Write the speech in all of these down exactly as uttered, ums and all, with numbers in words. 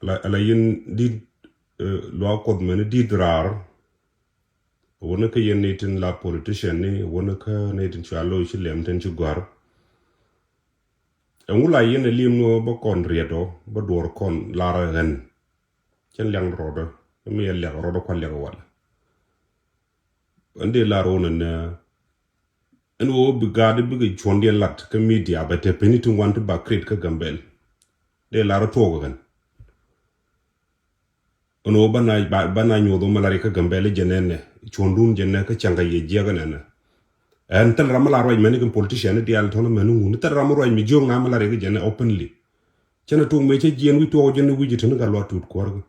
Ala, ala yɛn di̱t, eh, luaak Kuɔth mɛn di̱t raar. Wänä kä yɛn ni tin la politician ni, wänä kä ni tin cua lo̱c ci lɛm tin ci gɔ̱a̱r. Ɛŋu la yɛn ɛ li̱em ni ɣöö bä kɔn riɛt ɔ, bä duɔ̱ɔ̱r kɔn lar ɣän. Cɛn liaŋ rɔɔdä, mi yɛ liak rɔɔdä kua̱r liak wal. Ɛn dee lar ɣän ɛn, ɛn ɣöö bi gaat bikɛ cuɔ̱ndiɛn lat kä media bɛ te peni ti ŋuan ti ba create kä Gambɛl. Dee lar tuɔɔk ɣän. Ɛn ɣöö bä na, bä, bä na nyuɔth ɣöö mɛ la riɛk kä Gambɛl jɛ nɛnɛ, cuɔ̱ndun jɛ nɛ kä cäŋ kɛ yɛ jiɛk nɛnɛ. Ɛn thil ram mi la ruac mɛni kɛ politician ni diaal tɔ̱nä mɛni ŋun. Thil ram mi ruac mi jiök na mi la riɛk jɛ nɛ openly. Cɛn a tuɔɔk mëë cä jiɛn wi̱c tuɔɔk jɛ ni wi̱c jɛ te ni gat luaak Tuut Kuɔrkä.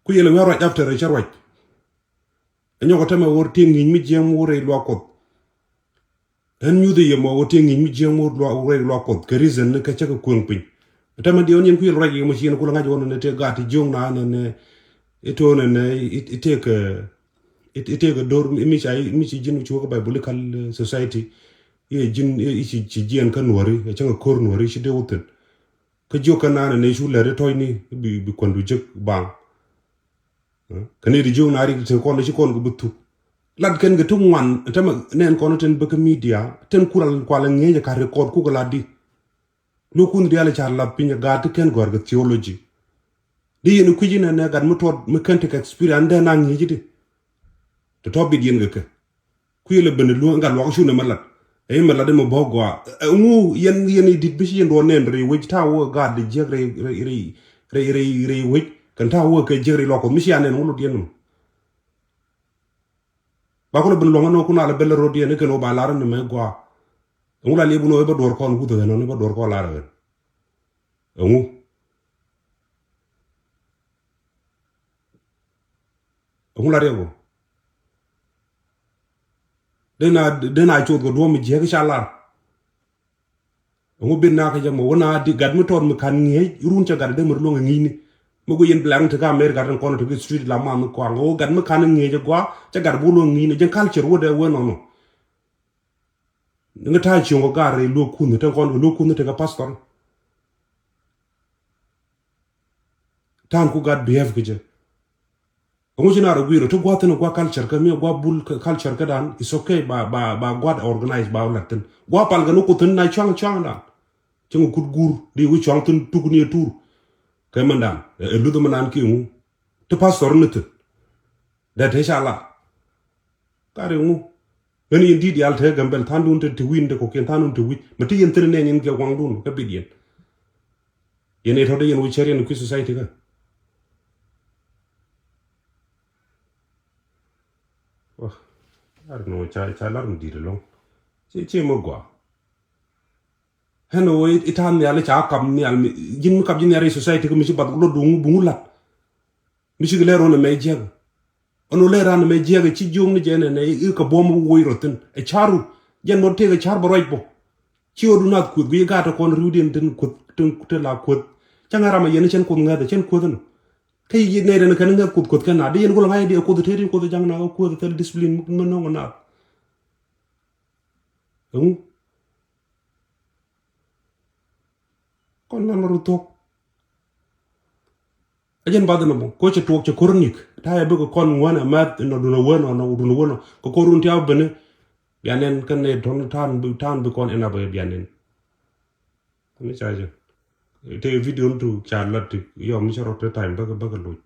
Ku yɛlɛ wi̱i̱ ruac after cä ruac. Ɛ nyɔk ɛ tämɛ wä ti ŋi̱i̱c mi jiɛŋ wä rɛy luaak Kuɔth. Ɣän nyuth yɛ mɔ wä ti ŋi̱i̱c mi jiɛŋ wä rɛy luaak Kuɔth kɛ reason ni kä cä kɛ kueŋ piny. Ɛ tämɛ diɛ wä ni yɛn kui̱ yɛl ruac yɛ mɔ ci yɛn kulɛ ŋa̱c wä nɛ tëë gaat ti jiöŋ na nɛ nɛ. I̱ to̱ nɛ nɛ i̱ tëë kɛ i̱ tëë kɛ do̱r mi ca mi ci ji̱n cuɔ̱k kɛ biblical, eh, society. I̱ ji̱n i̱ ci jiɛn kä nuɔ̱ri ɛ cäŋ kɛ ko̱r nuɔ̱ri ci dee wä thi̱n. Kä jiök kä naan ɛ nɛy cu lɛr i̱ tɔ̱cni bi, bi kuändu jek baŋ. Kä nɛy ti jiök naan rik ti kɔn ci kɔn kɛ bi thuk. Lat kɛn kɛ ti ŋuan tämɛ nɛn kɔn tin bä kä media tin kural kual ŋi̱eec ɛ ka record kuk ɛ lat di. Luɔk kun diaal ɛ ca lath piny ɛ gaat ti kɛn gɔ̱a̱r kɛ theology. Di yɛn kui̱c inɛ nɛ gat mi tuɔt mi kɛn ti kɛ experience dee na ŋi̱eec di. Ti tɔ̱ bit yɛn kɛ kɛ. Kui̱ lɛ ben luɔ̱ŋ gat luak cu nɛ mɛ lat. Ɛ mɛ lat mɛ bɔ̱k gɔaa. Ɛŋu yɛn yɛn i̱ di̱t bi ci yɛn duɔ̱ɔ̱r nɛn rɛy wec ta̱a̱ wä gaat di jiäk rɛy rɛy rɛy rɛy wec kɛn ta̱a̱ wä kɛ jiäk rɛy luak Kuɔth mi ci a nɛn ŋu lot yɛn nɔ. Ba kulɛ ben luɔ̱ŋ ɛn ɣöö kun a lɛ ben lɛ ro̱d yɛn ikɛn ɣöö ba lar ɛn mɛ gɔaa. Ɛŋu la liep wun ɣöö i̱ bä duɔ̱ɔ̱r kɔn wuth ɣän ɣän i̱ bä duɔ̱ɔ̱r kɔn lar ɣän. Ɛŋu. Ɛŋu la riɛk ɔ. Dena dena coth kɛ duɔ̱ɔ̱m mi jiäk ca lar. Ɛŋu ben na kä jɛ mɔ wä na di gat mi tɔt mi kan ŋi̱eec run cɛ gat dee mi luɔ̱ŋ ɛ ŋi̱i̱cni. Mi guic yɛn bilaŋ ti kä America tin kɔn ti ki street la man mi kɔaŋ ɣöö gat mi kan ŋi̱eec ɛ gɔaa cɛ gat bi luɔ̱ŋ ŋi̱i̱cni jɛn culture wä dee wä nɔnɔ. Ŋä ta̱a̱ cieŋ kɔ gaat rɛy luɔ̱k kunh tin kɔn kɛ luɔ̱k kunh tin kɛ pastor. Ta̱a̱n ku gaat behave kɛ jɛ. Ɛŋu ci na rɔ gui̱i̱r ɔ ti gua̱a̱th thi̱n ɔ gua̱a̱th culture kä mi ɔ gua̱a̱th bul culture kä dan is okay ba ba ba gua̱a̱th organize ba ɔ lat thi̱n gua̱a̱th pal kɛ ni kuth thi̱n na cua̱ŋ cua̱ŋ dan. Cäŋ kut guur di wi̱i̱ cua̱ŋ thi̱n tuk ni ɛ tuur. Kɛ mɛn dan ɛ luth mɛn dan kiɛ ŋu. Ti pastor ni thi̱n. Dee te ca lat. Kari ŋu. Ɣän yɛn di̱t diaal te Gambɛl tha̱a̱ŋdun te ti wi̱i̱n te kɔkiɛn tha̱a̱ŋdun te wi̱c mɛ ti yɛn thi̱n nɛn yɛn kɛ waŋdun kä bit yɛn. Yɛn ɛ tɔ̱ dee yɛn wä cär yɛn kui̱ society kä. Wah, ar nɔ ca ca lar mi di̱t ɛlɔ̱ŋ. Ci ci mɛ gɔaa. Ɣän ɣöö i̱ ta̱a̱ nhial i̱ ca kap nhial mi ji̱n mi kap ji̱ nhial i̱ society kä mi ci bath lot duŋ buŋ lat. Mi ci kɛ lɛr ɣöö nɛ mɛ jiäk. Ɛn ɣöö lɛr ran nɛ mɛ jiäk ci jiöŋ ni jɛ nɛ nɛ i̱ kɛ buɔ̱m woc rɔ thi̱n ɛ ca̱ru. Jɛn mɔ tëëk ɛ ca̱r bɛ ruac bɔ. Ci ɣöö du nath kueth guiy gaat tɛ kɔn riwdiɛn tin kueth tin te la kueth. Cä ŋa̱ ram a yɛn cɛn kuoth ŋäth cɛn kueth ɛn. Kä yɛ nɛy rɛn kɛn ŋäth kuoth kueth kɛn na di yɛn kulɛ ŋa̱c di ɛ kuoth teti kuoth jaŋ na kä kueth thil discipline mi no̱ŋ nath. Ɛŋu. Kɔn na lɔr thuɔ̱k. A jɛn bath ni bɔ ko cɛ tuɔk cɛ chronic. Ta̱a̱ yɛ bikɛ kɔn ŋuan a math nɔ dun a wen ɔ nɔ dun a wen ɔ kɛ kɔr run tiaw bini. Bianɛn kɛn ni tɔn ta̱a̱n bi ta̱a̱n bi kɔn ɛn a bɛ bianɛn. Ni ca jɛ. Te video ni tu ca lat ti yɔ mi cɛ rɔ te time bäkɛ bäkɛ loc.